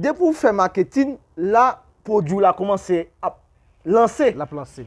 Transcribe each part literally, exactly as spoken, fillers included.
Depi w fè maketin, la pwodui w la kòmanse ap lanse. L ap lanse.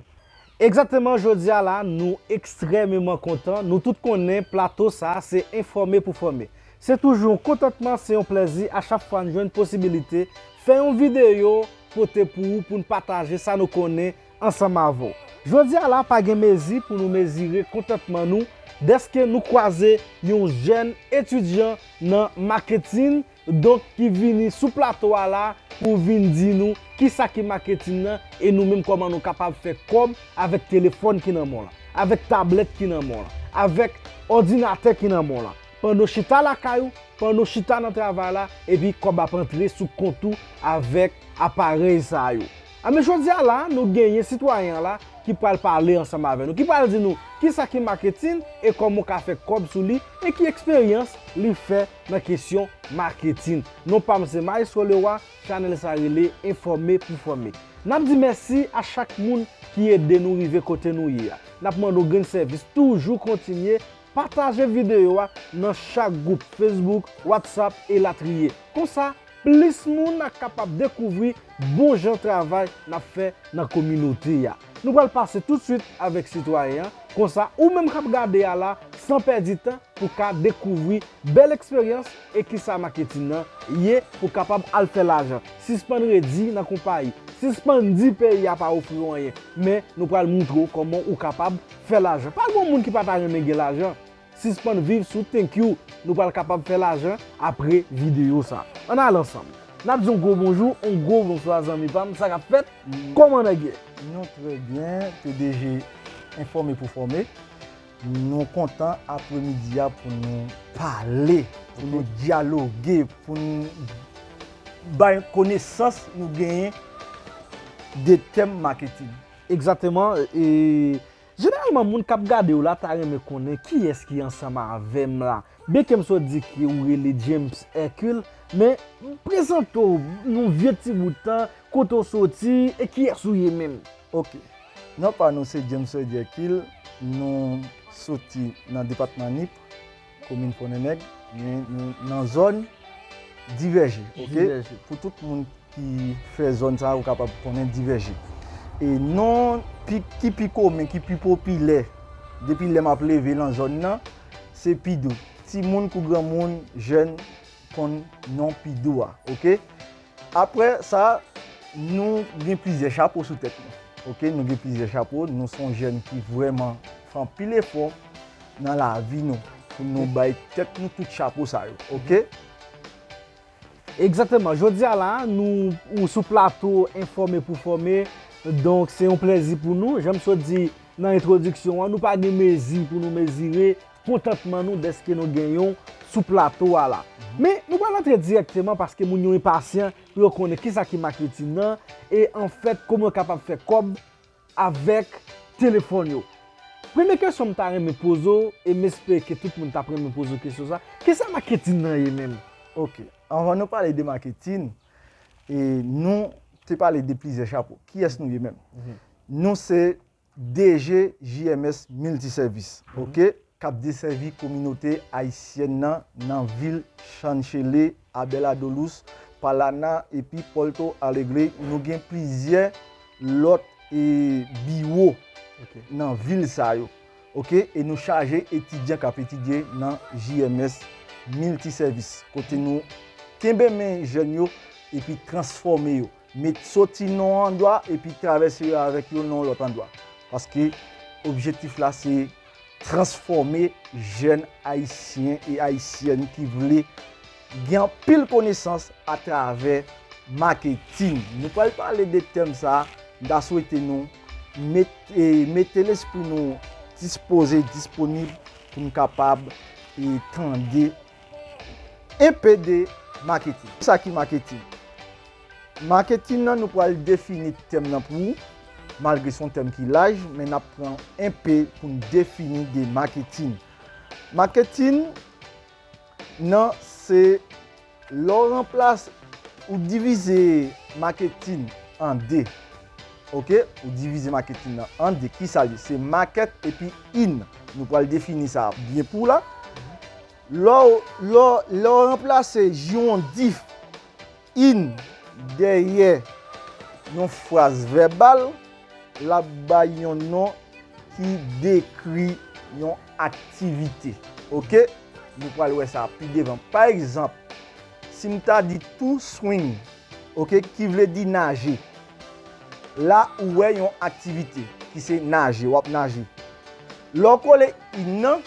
Egzakteman, jodi a la, nou ekstrèmeman kontan. Nou tout konnen plato sa a se enfòme pou fòme. Se toujou yon kontantman, se yon plèzi a chak fwa n jwenn posibilite fè yon videyo pote pou ou, pou n pataje sa nou konnen ansanm avè w. Jodi a la, pa gen mezi pou nou mezire kontantman nou dèske nou kwaze yon jèn etidyan nan maketin, donk ki vini sou plato a la pou vin di nou kisa ki maketin nan e nou menm kòman nou kapab fè kòb avèk telefòn ki nan men w lan, avèk tablèt ki nan men w lan, avèk òdinatè ki nan men w lan. Pandan w chita lakay ou, pandan w chita nan travay la, epi kòb ap antre sou kont ou avèk aparèy sa yo. Anben jodi a la, nou genyen sitwayen an la ki pral pale ansanm avè nou, ki pral di nou kisa ki maketin e kòman w ka fè kòb sou li e ki eksperyans li fè nan kesyon maketin. Non pa m se Maestro Leroy, chanèl sa rele Enfòme pou Fòme. N ap di mèsi a chak moun ki ede nou rive kote nou ye a. N ap mande w grenn sèvis, toujou kontinye pataje videyo a nan chak gwoup Facebook, WhatsApp elatriye. Konsa, plis moun ap kapab dekouvri bon jan travay n ap fè nan kominote a. Nou pral pase toutswit avèk sitwayen an, konsa ou menm k ap gade a la, san pèdi tan, pou ka dekouvri bèl eksperyans e kisa maketin nan ye pou kapab al fè lajan. Sispann redi nan konpayi, sispann di peyi a pa ofri w anyen, men nou pral moutre w kòman ou kapab fè lajan. Pa gen yon moun ki pa ta renmen gen lajan. Sispann viv sou thank you. Nou pral kapab fè lajan apre videyo sa. Ann ale ansanm. N ap di yon gwo bonjou, yon gwo bonswa zanmi pa m. Sa k ap fèt? Kòman nèg ye? Nou trè byen, P D G enfòme pou fòme. Nou kontan apremidi a pou nou pale, pou nou dyaloge, pou nou bay konesans nou genyen de tèm maketin. Egzakteman. E jeneralman, moun k ap gade w la ta renmen konnen kiyès ki ansanm avè m la. Byenke m sot di ke ou rele James Hercule, men prezante w yon vye ti bout tan, kote w soti e kiyès ou ye menm. Ok. Non pa nou se James Hercule, nou soti nan depatman Nip, komin Fònènèg, men nou nan zòn Divèje, ok? Divèje. Pou tout moun ki fè zòn sa, ou kapab konnen Divèje. E non pi, ki pi komen, ki pi popilè, depi lè m ap leve nan zòn nan, se Pidou. Timoun kou granmoun, jèn konn non Pidou a, ok? Apre sa, nou gen plizyè chapo sou tèt nou. Ok, nou gen plizyè chapo. Nou se yon jèn ki vrèman fè anpil efò nan lavi nou pou nou bay tèt nou tout chapo sa yo. Ok? Egzakteman. Jodi a la, nou ou sou plato Enfòme pou Fòme. Donk, se yon plèzi pou nou. Jan m sot di nan entwodiksyon an, nou pa gen mezi pou nou mezire kontantman nou dèske nou gen yon sou plato a la. Men, nou pral antre dirèkteman paske moun yo enpasyan pou yo konnen kisa ki maketin nan e anfèt kòman yo kapab fè kòb avèk telefòn yo. Premye kesyon m ta renmen poze w, e m espere ke tout moun t ap renmen poze w kesyon sa, kisa maketin nan ye menm? Ok, anvan nou pale de maketin, e nou te pale de plizyè chapo. Kiyès nou ye menm? Nou se D G J M S Miltisèvis, ok, k ap desèvi kominote ayisyèn nan, nan vil Chan Chelly, Abel Adolus, Palana epi Porto Alegre. Nou gen plizyè lòt e biwo nan vil sa yo, ok, e nou chaje etidyan k ap etidye nan J M S Miltisèvis, kote nou kenbe men jèn yo epi transfòme yo. Met soti nan yon andwa epi travèse yo avèk yo nan yon lòt andwa. Paske objektif la se transfòme jèn ayisyen e ayisyèn ki vle gen anpil konesans atravè maketin. Nou pral pale de tèm sa, m ta swete nou met, e, mete lespri nou dispoze, disponib pou n kapab e tande enpe de maketin. Sa ki maketin? Maketin nan, nou pral defini tèm nan pou ou, malgre se yon tèm ki laj, men n ap pran enpe pou n defini de maketin. Maketin nan se lè w ranplase, ou divize maketin an de. Ok? Ou divize maketin nan an de. Kisa l ye? Se market epi in. Nou pral defini sa byen pou w la. Lè w, lè w, lè w ranplase jiwondif in dèyè yon fraz vèbal, l ap bay yon non ki dekri yon aktivite. Oke? Nou pral wè sa pi devan. Pa egzanp, si m ta di to swim, oke, ki vle di naje. La, ou wè yon aktivite ki se naje, w ap naje. Lè w kole in nan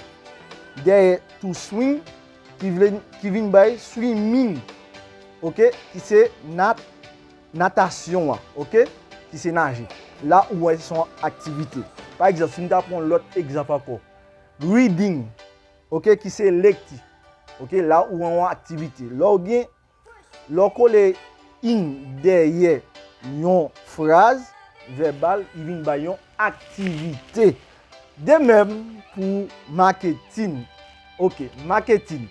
dèyè to swim, ki vle, ki vin bay swimming, oke, ki se nat, natasyon an, oke, ki se naje. La, ou wè se yon aktivite. Pa egzanp, si m ta pran yon lòt egzanp ankò, reading, oke, ki se lekti. Oke, la, ou wè yon aktivite. Lè w gen Lè w kole in dèyè yon fraz vèbal, li vin bay yon aktivite. De menm pou maketin. Oke, maketin.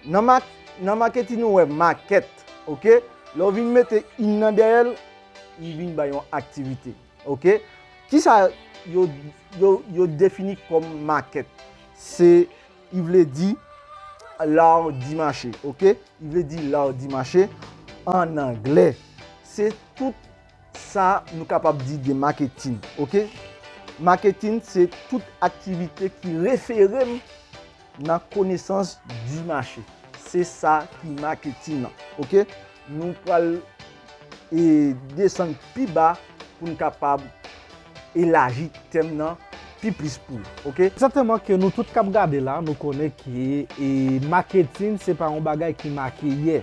Nan, ma, nan maketin, ou wè makèt. Oke? Lè w vin mete in nan dèyè l, li vin bay yon aktivite. Oke? Kisa yo, yo, yo defini kòm makèt? Se li vle di l'art du marché, oke? Li vle di l'art du marché an anglè. Se tout sa nou kapab di de maketin, oke? Maketin se tout aktivite ki refere m nan konesans du marché. Se sa ki maketin nan, oke? Nou pral e desann pi ba pou n kapab elaji tèm nan pi plis pou ou, oke? Sètènman ke nou tout k ap gade la, nou konnen ke, e, maketin se pa yon bagay ki make yè.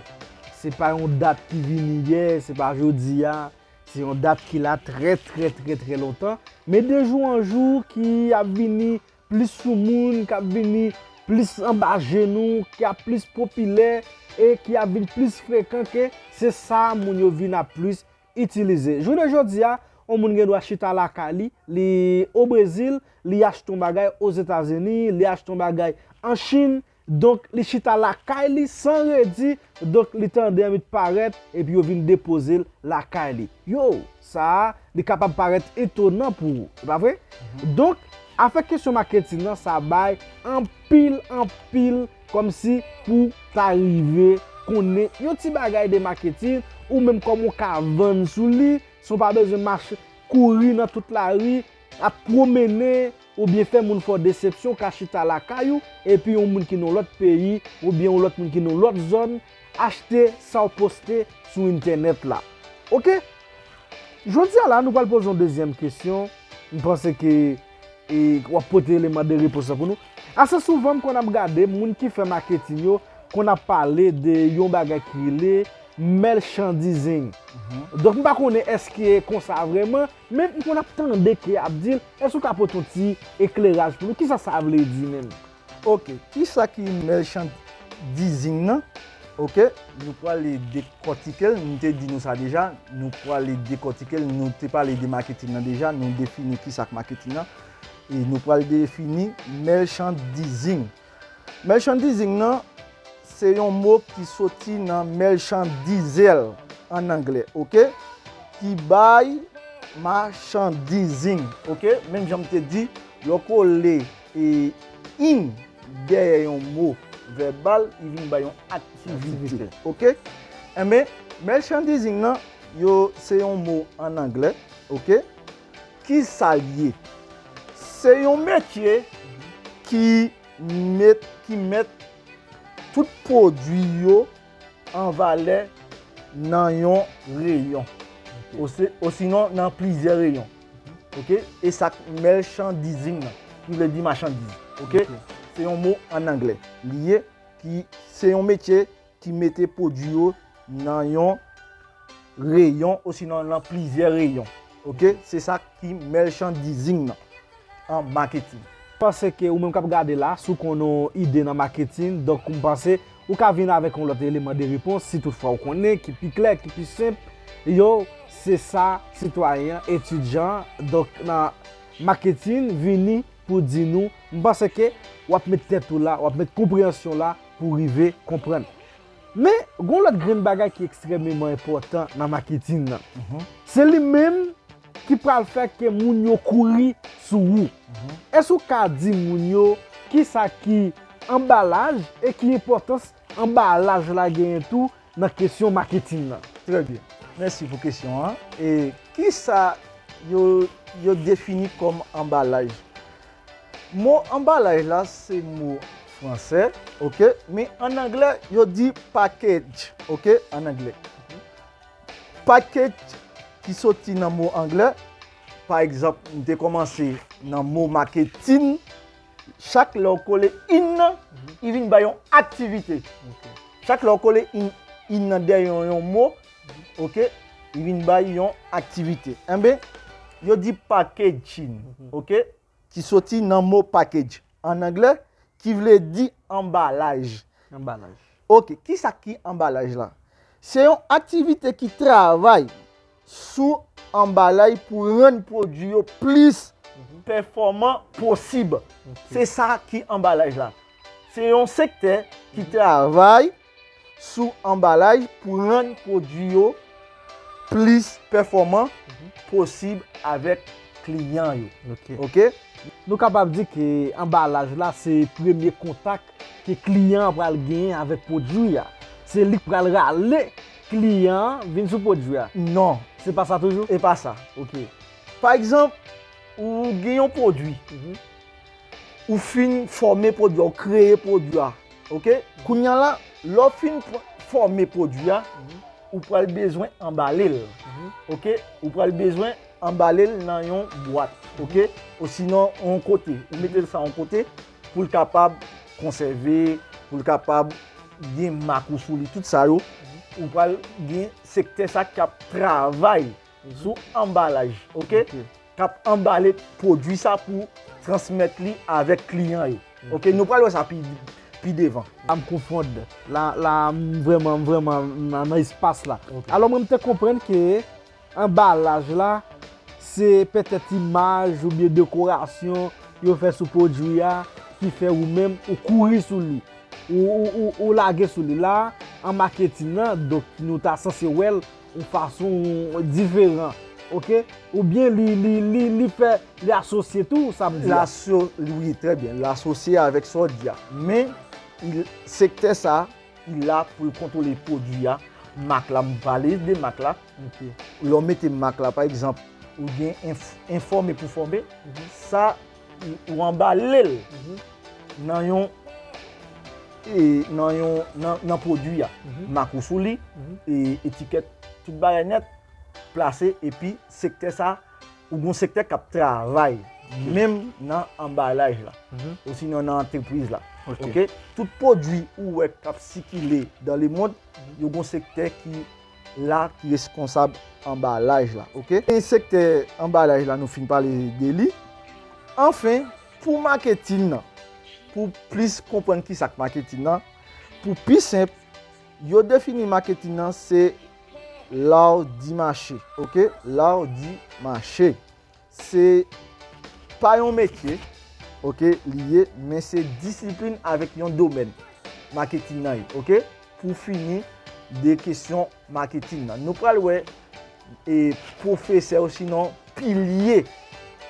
Se pa yon dat ki vini yè, se pa jodi a. Se yon dat ki la trè, trè, trè, trè lontan. Men de jou an jou ki ap vini plis sou moun, k ap vini plis anba je nou, k ap plis popilè e ki ap vin plis frekan ke se sa moun yo vin ap plis itilize. Jounen jodi a, yon moun gen dwa chita lakay li, li o Brezil, li achte yon bagay Ozetazini, li achte yon bagay an Chin, donk li chita lakay li san redi, donk li tande anvi parèt, epi yo vin depoze l lakay li. Yo, sa a, li kapab parèt etonan pou ou, e pa vre? Donk, afè kesyon maketin nan, sa bay anpil, anpil, kòmsi pou ta rive konnen yon ti bagay de maketin, ou menm kòman w ka vann sou li, san w pa bezwen mache, kouri nan tout lari, ap pwomennen, oubyen fè moun fè w desepsyon, w ka chita lakay ou, epi yon moun ki nan yon lòt peyi, oubyen yon lòt moun ki nan yon lòt zòn, achte sa w poste sou entènèt la. Oke? Jodi a la, nou pral poze yon dezyèm kesyon. M panse ke, e, w ap pote eleman de repons lan pou nou. Ase souvan, m konn ap gade moun ki fè maketin yo konn ap pale de yon bagay ki rele merchandising. Donk, m pa konnen èske konsa vrèman, men m konn ap tande ke y ap di l. Èske w ka pote yon ti ekleraj pou nou? Kisa sa vle di menm? Oke, kisa ki merchandising nan? Oke, nou prale dekòtike l, nou te di nou sa deja, nou prale dekòtike l, nou te pale de maketin nan deja, nou defini kisa k maketin nan, e nou pral defini merchandising. Merchandising nan, se yon mo ki soti nan merchandizel an anglè, oke? Ki bay machandising, oke? Menm jan m te di, lè w kole, e, ing dèyè yon mo vèbal, li vin bay yon aktivite, oke? Enben, merchandising nan, yo, se yon mo an anglè, oke? Kisa l ye? Se yon metye ki met, ki mèt tout pwodui yo an valè nan yon reyon. Osi-, osinon nan plizyè reyon. Oke? E sa k merchandising nan, ki vle di machandiz. Oke? Se yon mo an anglè. Li ye, ki, se yon metye ki mete pwodui yo nan yon reyon, osinon nan plizyè reyon. Oke? Se sa ki merchandising nan an maketin. M panse ke ou menm k ap gade la, si w konn yon ide nan maketin, donk m panse ou ka vin avèk yon lòt eleman de repons, si toutfwa ou konnen, ki pi klè, ki pi senp. Yo, se sa, sitwayen an, etidyan an, donk nan maketin, vini pou di nou, m panse ke w ap met tèt ou la, w ap met konpreyansyon la pou w rive konprann. Men, gen yon lòt grenn bagay ki ekstrèmeman enpòtan nan maketin nan. Se li menm ki pral fè ke moun yo kouri sou ou. Èske w ka di moun yo kisa ki anbalaj e ki enpòtans anbalaj la genyen tou nan kesyon maketin nan? Trè byen. Mèsi pou kesyon an. E kisa yo, yo defini kòm anbalaj? Mo anbalaj la se mo fransè, oke? Men ann anglè, yo di package, oke? Ann anglè. Package ki soti nan mo anglè, pa egzanp, m te kòmanse nan mo maketin, chak lè w kole in nan, li vin bay yon aktivite. Chak lè w kole in, in nan dèyè yon, yon mo, oke, li vin bay yon aktivite. Enben, yo di packaging, oke, ki soti nan mo package ann anglè, ki vle di anbalaj. Anbalaj. Oke, kisa ki anbalaj la? Se yon aktivite ki travay sou anbalaj pou rann pwodui yo plis pèfòman posib. Se sa ki anbalaj la. Se yon sektè ki travay sou anbalaj pou rann pwodui yo plis pèfòman posib avèk kliyan yo. Oke? Nou kapab di ke anbalaj la se premye kontak ke kliyan an pral genyen avèk pwodui a. Se li k pral rale kliyan an vin sou pwodui a. Non. Se pa sa toujou? E pa sa. Oke. Pa egzanp, ou gen yon pwodui. Ou fin fòme pwodui a, ou kreye pwodui a. Oke? Kounye a la, lè w fin fòme pwodui a, ou pral bezwen anbale l. Oke? Ou pral bezwen anbale l nan yon bwat. Oke? Osinon, yon kote. Ou mete l sa yon kote pou l kapab konsève, pou l kapab gen mak ou sou li, tout sa yo. Ou pral gen sektè sa k ap travay sou anbalaj, oke? K ap anbale pwodui sa pou transmèt li avèk kliyan yo. Oke, nou pral wè sa pi, pi devan. La m konfonn. La, la m vrèman, m vrèman nan, nan espas la. Alò mwen m te konprann ke anbalaj la, se petèt imaj oubyen dekorasyon yo fè sou pwodui a ki fè ou menm ou kouri sou li. Ou, ou, ou, ou lage sou li la, an maketin nan, donk nou ta sanse wè l yon fason diferan, oke? Oubyen li, li, li, li fè, li asosye tou, sa m di a. Wi, trè byen, l asosye avèk sa w di a. Men, sektè sa, li la pou l kontwole pwodui a, mak la, m pale de mak la. Lè w mete mak la, pa egzanp, ou gen enfòme pou fòme, sa, ou anbale l nan yon, nan yon, nan, nan pwodui a. Mak ou sou li, etikèt, tout bagay nèt, plase, epi sektè sa, ou gen yon sektè k ap travay, menm nan anbalaj la, osinon nan antrepriz la. Oke? Tout pwodui ou wè k ap sikile dans le monde, yo gen yon sektè ki la ki reskonsab anbalaj la, oke? Gen sektè anbalaj la, nou fin pale de li. Anfen, pou maketin nan, pou plis konprann kisa k maketin nan, pou pi senp, yo defini maketin nan se l'art du marché, oke? L'art du marché. Se pa yon metye, oke, li ye, men se disiplin avèk yon domèn maketin nan ye, oke? Pou fini de kesyon maketin nan. Nou pral wè e pwofesè osinon pilye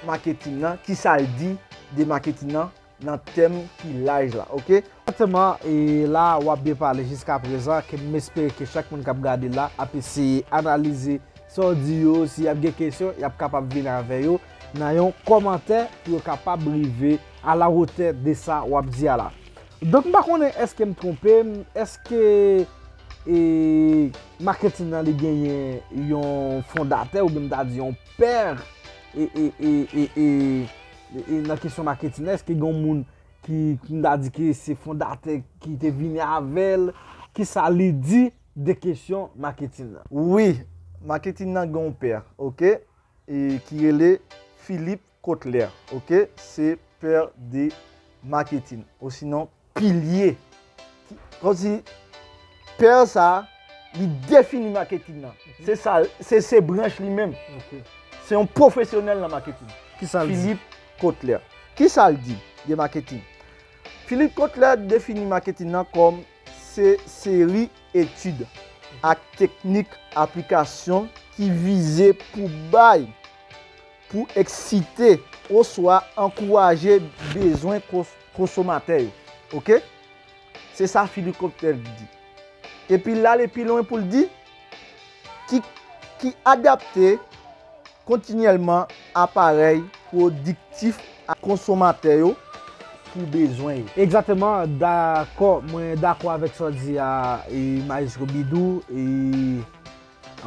maketin nan, kisa l di de maketin nan nan tèm ki laj la, oke? Egzakteman, e la w ap byen pale jiskaprezan, ke m espere ke chak moun k ap gade la ap eseye analize sa w di yo, si y ap gen kesyon, y ap kapab vin avè yo nan yon kòmantè pou yo kapab rive alawotè de sa w ap di a la. Donk, m pa konnen èske m twonpe m, èske e, maketin nan li genyen yon fondatè oubyen m ta di yon pè e, e, e, e, e, e, e nan kesyon maketin nan, èske gen yon moun ki, ki m ta di ke se fondatè ki te vini avè l, kisa li di de kesyon maketin nan? Wi, maketin nan gen yon pè, oke, e ki rele Philippe Kotler, oke, se pè de maketin, osinon pilye. Kòmsi pè sa, li defini maketin nan. Se sa, se, se branch li menm. Se yon pwofesyonèl nan maketin. Kisa l di? Philippe Kotler. Kisa l di de maketin? Philippe Kotler defini maketin nan kòm se seri etid ak teknik aplikasyon ki vize pou bay, pou eksite oswa ankouraje bezwen kons- konsomatè yo. Oke? Se sa Philippe Kotler di. Epi l ale pi lwen pou l di, ki, ki adapte kontinyèlman aparèy pwodiktif a konsomatè yo pou bezwen yo. Egzakteman, dakò, mwen dakò avèk sa w di a, e, Maestro Bidou, e,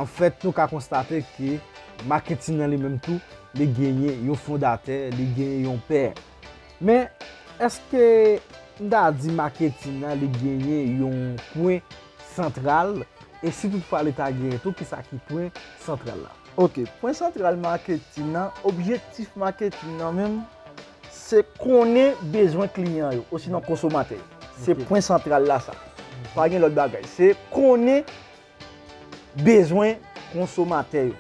anfèt, nou ka konstate ke maketin nan li menm tou, li genyen yon fondatè, li genyen yon pè. Men, èske m ta di maketin nan, li genyen yon pwen santral? E si toutfwa li ta genyen tou, kisa ki pwen santral la? Ok, pwen santral maketin nan, objektif maketin nan menm, se konnen bezwen kliyan yo, osinon konsomatè yo. Se Ok. pwen santral la sa. Pa gen lòt bagay. Se konnen bezwen konsomatè yo.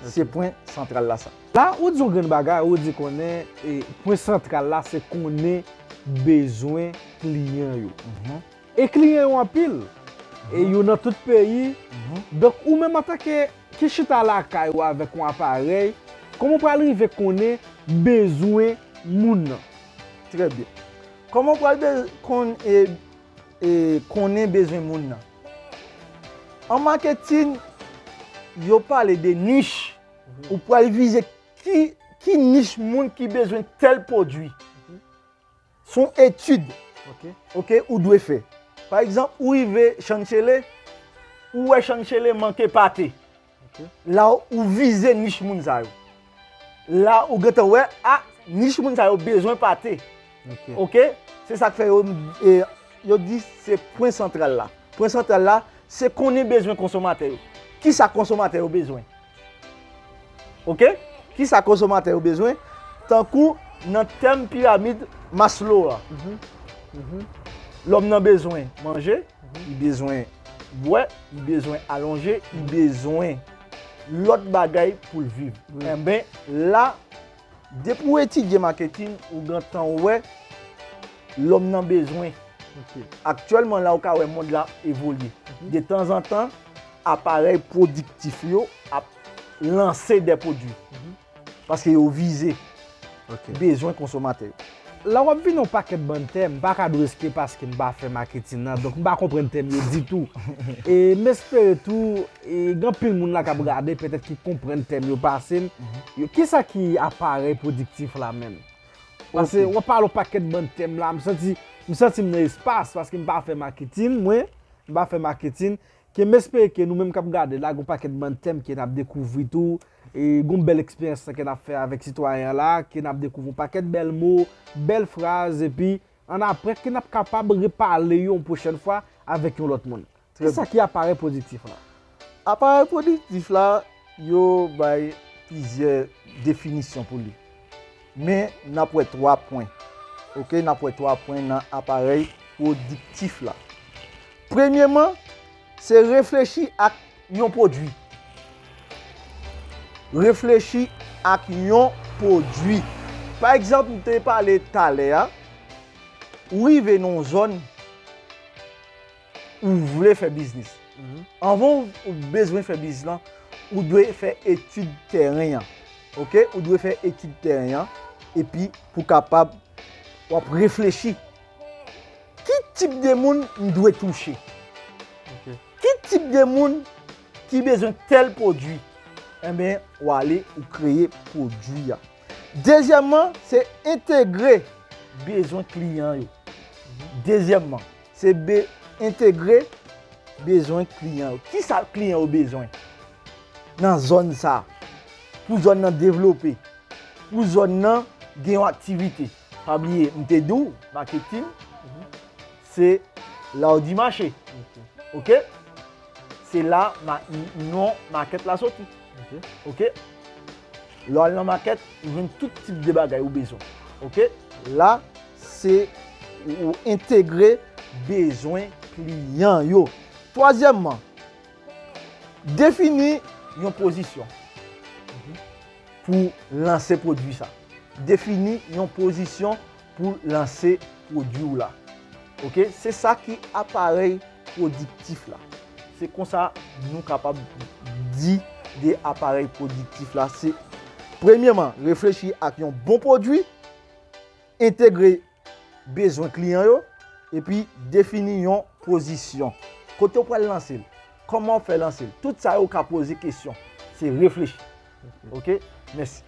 Se Ok. pwen santral la sa. La, ou di yon grenn bagay, ou di konnen, e, pwen santral la, se konnen bezwen kliyan yo. Mhm. E kliyan yo anpil. E Mhm. yo nan tout peyi. Mhm. Donk, ou menm antanke ki chita lakay ou avèk yon aparèy, kòman w pral rive konnen bezwen moun nan? Trè byen. Kòman w pral be-, konn, e, e, konnen bezwen moun nan? An maketin, yo pale de nich. Mhm. Ou pral vize ki, ki nich moun ki bezwen tèl pwodui. Mhm. Se yon etid, Ok. ok, ou dwe fè. Pa egzanp, ou rive Chanchele, ou wè Chanchele manke pate. Ok. La, ou vize nich moun sa yo. La, ou gentan wè, a, nich moun sa yo bezwen pate. Ok. Ok? Se sa k fè yo, e, yo di se pwen santral la. Pwen santral la, se konnen bezwen konsomatè yo. Kisa konsomatè yo bezwen? Ok? Kisa konsomatè yo bezwen? Tankou nan tèm piramid Maslow a. Mhm. Mhm. Lòm nan bezwen manje, Mhm. li bezwen bwè, li bezwen alonje, li Mhm. bezwen lòt bagay pou l viv. Wi. Enben, la, depi w etidye maketin, ou gentan wè lòm nan bezwen. Ok. Aktyèlman, la, ou ka wè mond la evolye. Mhm. De tanzantan, aparèy pwodiktif yo ap lanse de pwodui. Mhm. Paske yo vize Ok. bezwen konsomatè yo. La w ap vin yon pakèt bann tèm, m pa ka dwe riske paske m pa fè maketin nan, donk m pa konprann tèm yo ditou. E m espere tou, e gen anpil moun la k ap gade, petèt ki konprann tèm yo pase m. Mhm. Yo, kisa ki aparèy pwodiktif la menm? Paske Ok. w ap pale yon pakèt bann tèm la, m santi, m santi m nan espas, paske m pa fè maketin, mwen, m pa fè maketin, ke m espere ke nou menm k ap gade la, gen yon pakèt bann tèm ke n ap dekouvri tou, e gen yon bèl eksperyans ke n ap fè avèk sitwayen an la, ke n ap dekouvri yon pakèt bèl mo, bèl fraz, epi annapre ke n ap kapab repale yo yon pwochèn fwa avèk yon lòt moun. Trè Kisa ki aparèy pwodiktif la? Aparèy pwodiktif la, yo bay plizyè definisyon pou li. Men, n ap wè twa pwen. Ok, n ap wè twa pwen nan aparèy pwodiktif la. Premyeman, se reflechi ak yon pwodui. Reflechi ak yon pwodui. Pa egzanp, m te pale talè a, ou rive nan yon zòn, ou vle fè biznis. Mhm. Anvan ou, ou bezwen fè biznis lan, ou dwe fè etid tèren an. Ok? Ou dwe fè etid tèren an, epi pou kapab w ap reflechi. Ki tip de moun m dwe touche? Ok. Ki tip de moun ki bezwen tèl pwodui? Enben, w ale, ou kreye pwodui a. Dezyèmman, se entegre bezwen kliyan yo. Dezyèmman, se be-, entegre bezwen kliyan yo. Kisa kliyan yo bezwen nan zòn sa a? Pou zòn nan devlope, pou zòn nan gen yon aktivite. Pa bliye, m te di w, maketin, se la w di mache. Ok. Ok? Se la ma-, non makèt la soti. Ok. Ok? Lè w al nan makèt, ou jwenn tout tip de bagay ou bezwen. Ok? La, se ou, ou entegre bezwen kliyan yo. Twazyèmman, defini yon pozisyon pou lanse pwodui sa. Defini yon pozisyon pou lanse pwodui w la. Ok? Se sa ki aparèy pwodiktif la. Se konsa nou kapab di de aparèy pwodiktif la. Se, premyeman, reflechi ak yon bon pwodui, entegre bezwen kliyan yo, epi defini yon pozisyon. Kote w pral lanse l? Kòman w fè lanse l? Tout sa yo w ka poze kesyon. Se reflechi. Ok? Mèsi.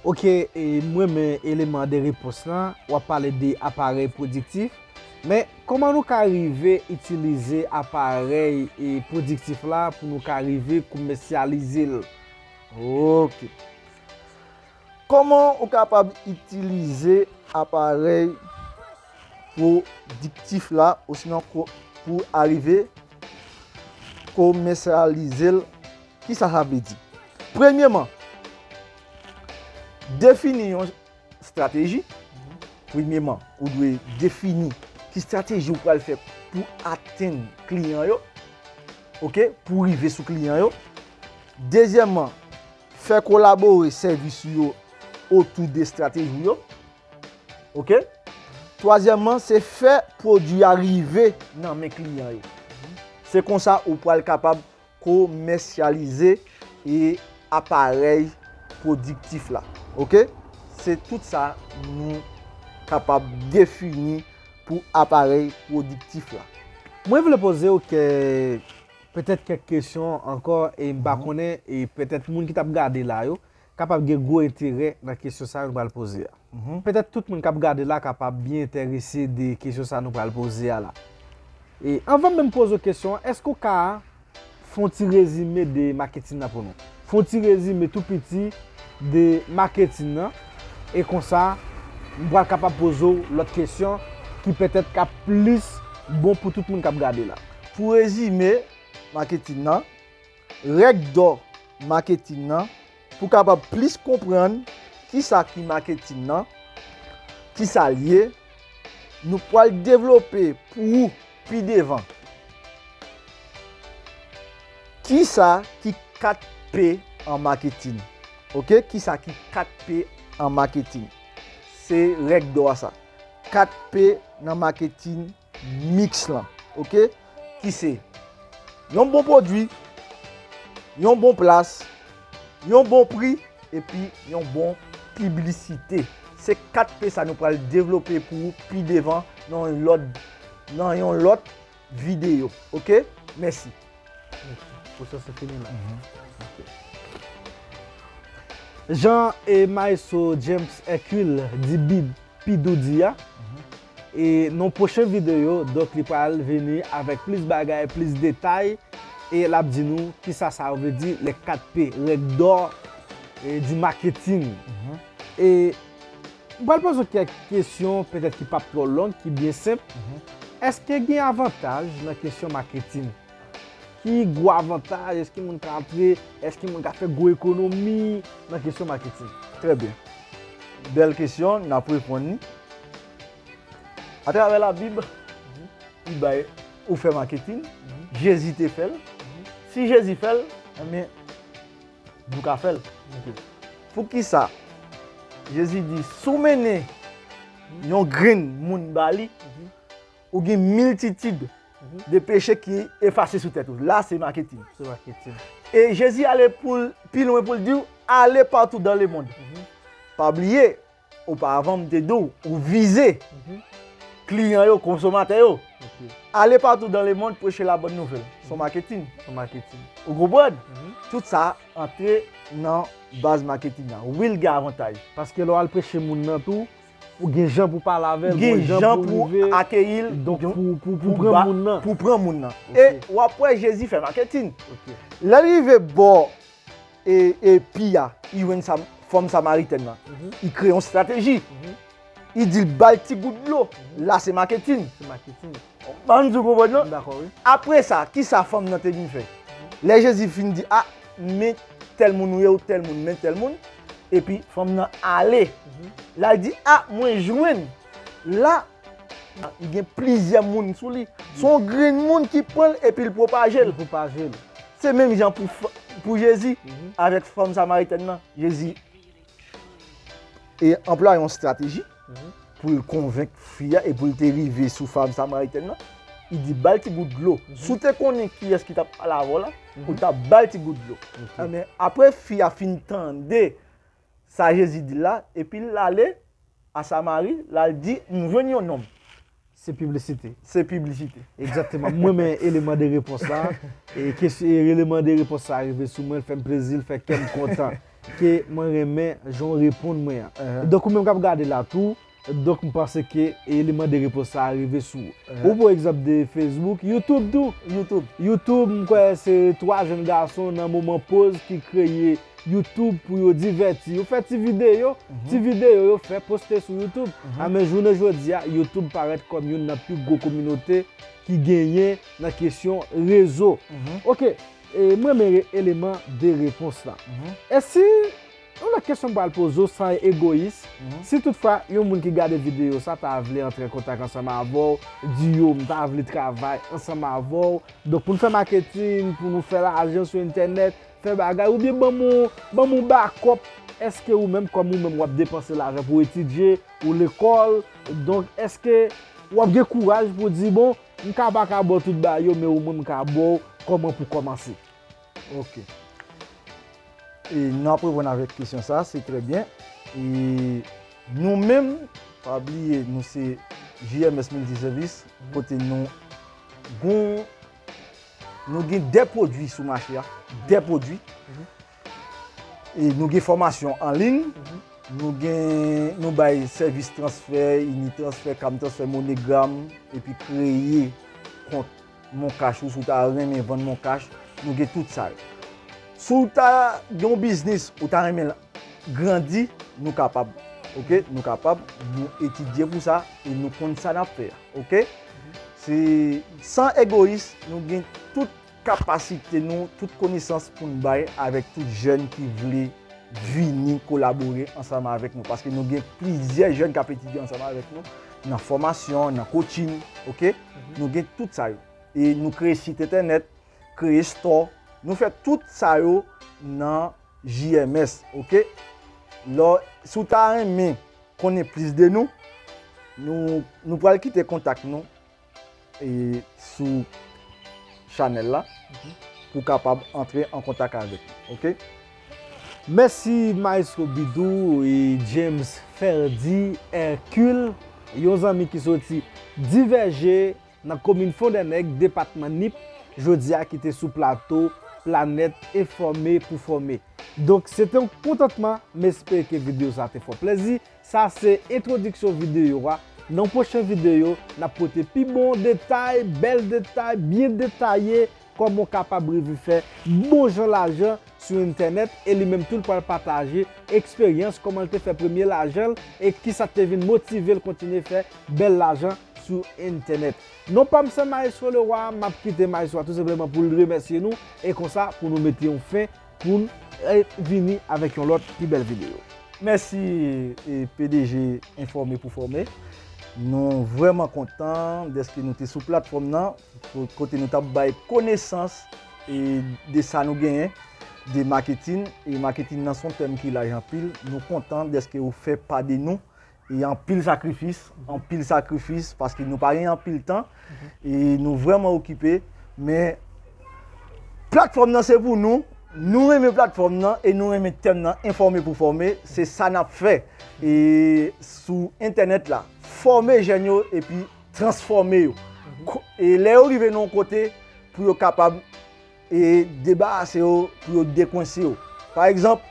Ok, e m renmen eleman de repons lan, w ap pale de aparèy pwodiktif, men kòman nou ka rive itilize aparèy e pwodiktif la pou nou ka rive komèsyalize l? Ok. Kòman ou kapab itilize aparèy pwodiktif la, osinon ko-, pou arive komèsyalize l? Kisa sa vle di? Premyeman, defini yon estrateji. Premyeman, ou dwe defini ki estrateji ou pral fè pou atenn kliyan yo, ok, pou rive sou kliyan yo. Dezyèmman, fè kolabore sèvis ou yo otou de estrateji ou yo, ok. Twazyèmman, se fè pwodui a rive nan men kliyan yo. Se konsa ou pral kapab komèsyalize e aparèy pwodiktif la. Ok? Se tout sa nou kapab defini pou aparèy pwodiktif la. Mwen vle poze w kè, petèt kèk kesyon ankò, e m pa konnen, e petèt moun ki t ap gade la yo kapab gen gwo enterè nan kesyon sa yo nou pral poze a. Petèt tout moun k ap gade la kapab byen enterese de kesyon sa nou pral poze a la. E anvan menm poze w kesyon an, èske w ka fè yon ti rezime de maketin nan pou nou? Fè yon ti rezime tou piti de maketin nan. E konsa, m pral kapab poze w lòt kesyon ki petèt ka plis bon pou tout moun k ap gade la. Pou rezime maketin nan, règ dò maketin nan, pou kapab plis konprann kisa ki maketin nan, kisa l ye, nou pral devlope pou ou pi devan. Kisa ki kat P an maketin? Ok, kisa ki kat P an maketin? Se règ dò a sa. Kat P nan maketin mix lan, ok? Ki se yon bon pwodui, yon bon plas, yon bon pri, epi yon bon piblisite. Se kat P sa nou pral devlope pou ou pi devan nan yon lòt, nan yon lòt videyo. Ok? Mèsi. Ok. Pou sa, se fini la. Ok. Jan e Maestro James Hercule di Bib Pidou di a. E nan pwochen videyo, Doc li pral vini avèk plis bagay, plis detay, e l ap di nou kisa sa yo vle di, les quatre P, règ dò, e, du marketing. E m pral poze w kèk kesyon, petèt ki p ap twò long, ki byen senp. Èske gen avantaj nan kesyon maketin? Ki gwo avantaj? Èske moun ka antre? Èske moun ka fè gwo ekonomi nan kesyon maketin? Trè byen. Bèl kesyon, n ap reponn li. Atravè Labib, li bay ou fè maketin. Jezi te fè l. Si Jezi fè l, enben, nou ka fè l. Poukisa Jezi di, si w mennen yon grenn moun ba li, ou gen miltitid de peche ki efase sou tèt ou. La, se maketin. Se maketin. E Jezi ale pou l, pi lwen pou l di w, ale partout dans le monde. Pa bliye, oparavan, m te di w, ou vize kliyan yo, konsomatè yo. Ale partout dans le monde, preche la bonne nouvelle. Se yon maketin. Se yon maketin. Ou konprann? Tout sa antre nan baz maketin nan. Wi, l gen avantaj. Paske lè w al preche moun nan tou, ou gen jan pou pale avè l, gen jan pou rive akeyi l, donk pou, pou, pou pran moun nan. Pou pran moun nan. E w ap wè Jezi fè maketin. Lè l rive bò e, e pi a, li jwenn sa, fanm samaritèn nan. Li kreye yon estrateji. Li di l ba l ti gout dlo. La, se maketin. Se maketin. Ban m di w konprann non? M dakò, wi. Apre sa, kisa fanm nan te vin fè? Lè Jezi fin di, a, men tèl moun ou ye, ou tèl moun, men tèl moun, epi fanm nan ale. L al di, a, mwen jwenn. La, li gen plizyè moun sou li. Se yon grenn moun ki pran l epi l pwopaje l. Li pwopaje l. Se menm jan pou, pou Jezi avèk fanm samaritèn nan. Jezi e anplwaye yon estrateji pou l konvenk fi a e pou l te rive sou fanm samaritèn nan. Li di, ba l ti gout dlo. Si w te konnen kiyès ki t ap pale avè w la, ou t ap ba l ti gout dlo. Enben, apre fi a fin tande sa Jezi di l la, epi l ale a Samari, l al di, m jwenn yon nonm. Se piblisite. Se piblisite. Egzakteman. Mwen renmen eleman de repons la. E kesyon, eleman de repons la rive sou mwen, l fè m plezi, l fè kè m kontan. Ke mwen renmen jan w reponn mwen an. Donk ou menm k ap gade la tou, donk m panse ke eleman de repons la rive sou ou. Ou pran egzanp de Facebook, YouTube tou. YouTube. YouTube, m kwè se twa jèn gason nan moman poz ki kreye YouTube pou yo divèti yo, fè ti videyo, ti videyo yo fè poste sou YouTube. A men jounen jodi a, YouTube parèt kòm youn nan pi gwo kominote ki genyen nan kesyon rezo. Ok, e mwen renmen eleman de repons la. E si, yon lòt kesyon m pral poze w san egoyis, si toutfwa yon moun ki gade videyo sa ta vle antre an kontak ansanm avè w, di yo m ta vle travay ansanm avè w, donk pou n fè maketin, pou nou fè lajan sou entènèt, fè bagay, oubyen ban m yon, ban m yon bakòp. Èske ou menm, kòm ou menm w ap depanse lajan pou w etidye, ou lekòl, donk èske w ap gen kouraj pou w di, bon, m ka pa ka ba w tout bagay yo, men omwen m ka ba w kòman pou kòmanse? Ok. E n ap reponn avèk kesyon sa, se trè byen. E nou menm, pa bliye, nou se J M S Multiservice, kote nou gon Nou gen de pwodui sou mache a, de pwodui. E nou gen fòmasyon an liy, nou gen, nou bay sèvis transfè, Unitransfer, Camtransfer, MoneyGram, epi kreye kont Moncash ou si w ta renmen vann Moncash, nou gen tout sa yo. Si w ta gen yon biznis, ou ta renmen grandi, nou kapab. Ok, nou kapab, nou etidye pou sa e nou konn sa n ap fè a. Ok? Se san egoyis, nou gen tout kapasite nou, tout konesans pou n bay avèk tout jèn ki vle vini kolabore ansanm avèk nou. Paske nou gen plizyè jèn k ap etidye ansanm avèk nou nan fòmasyon, nan coaching, ok? Nou gen tout sa yo. E nou kreye sit entènèt, kreye store, nou fè tout sa yo nan J M S, ok? Lò, si w ta renmen konnen plis de nou, nou, nou pral kite kontak nou e sou chanèl la pou w kapab antre an kontak avèk nou, ok? Mèsi Maestro Bidou e James Ferdy Hercule, yon zanmi ki soti Divèje nan komin Fondènèg, depatman Nip, jodi a ki te sou plato Planèt Enfòme pou Fòme. Donk, se te yon kontantman, m espere ke videyo sa te fè w plezi. Sa se entwodiksyon videyo a. Nan pwochen videyo, n ap pote pi bon detay, bèl detay, byen detaye, kòman w kapab rive fè bon jan lajan sou entènèt, e li menm tou l pral pataje eksperyans kòman l te fè premye lajan l e kisa k te vin motive l kontinye fè bèl lajan sou entènèt. Non pa m se Maestro Leroy, m ap kite Maestro a tou senpleman pou l remèsye nou e konsa pou nou mete yon fen pou n, eh, vini avèk yon lòt pi bèl videyo. Mèsi, eh, P D G Enfòme pou Fòme. Nou vrèman kontan dèske nou te sou platfòm nan, ko-, kote nou t ap bay konesans, eh, de sa nou genyen, de maketin. E maketin nan se yon tèm ki laj anpil. Nou kontan dèske ou fè pa de nou. E anpil sakrifis, anpil sakrifis, paske nou pa gen anpil tan, e nou vrèman okipe, men platfòm nan se pou nou, nou renmen platfòm nan, e nou renmen tèm nan, enfòme pou fòme, se sa n ap fè. E sou entènèt la, fòme jèn yo, epi transfòme yo. Ko-, e lè yo rive nan yon kote, pou yo kapab e debarase yo, pou yo dekwense yo. Pa egzanp,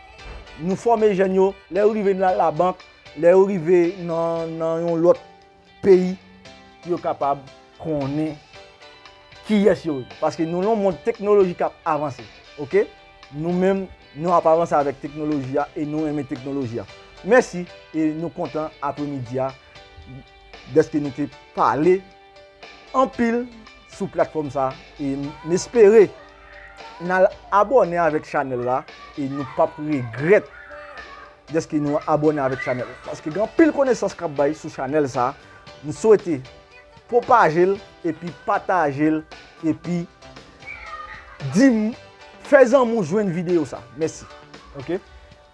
nou fòme jèn yo, lè yo rive nan labank, lè yo rive nan, nan yon lòt peyi, pou yo kapab konnen kiyès yo ye. Paske nou nan yon mond teknoloji k ap avanse, ok? Nou menm, nou ap avanse avèk teknoloji a e nou renmen teknoloji a. Mèsi e nou kontan apremidi a dèske nou te pale anpil sou platfòm sa e m espere n al abòne avèk chanèl la e nou p ap regrèt dèske nou abòne avèk chanèl la. Paske gen anpil konesans k ap bay sou chanèl sa. M swete pwopaje l epi pataje l epi di m, fè zanmi w jwenn videyo sa. Mèsi. Ok?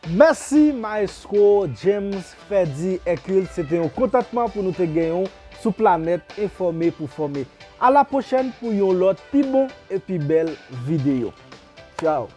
Mèsi Maestro James Ferdy Hercule, se te yon kontantman pou nou te genyen w sou Planèt Enfòme pou Fòme. A la pwochèn pou yon lòt pi bon e pi bèl videyo. Tchaw!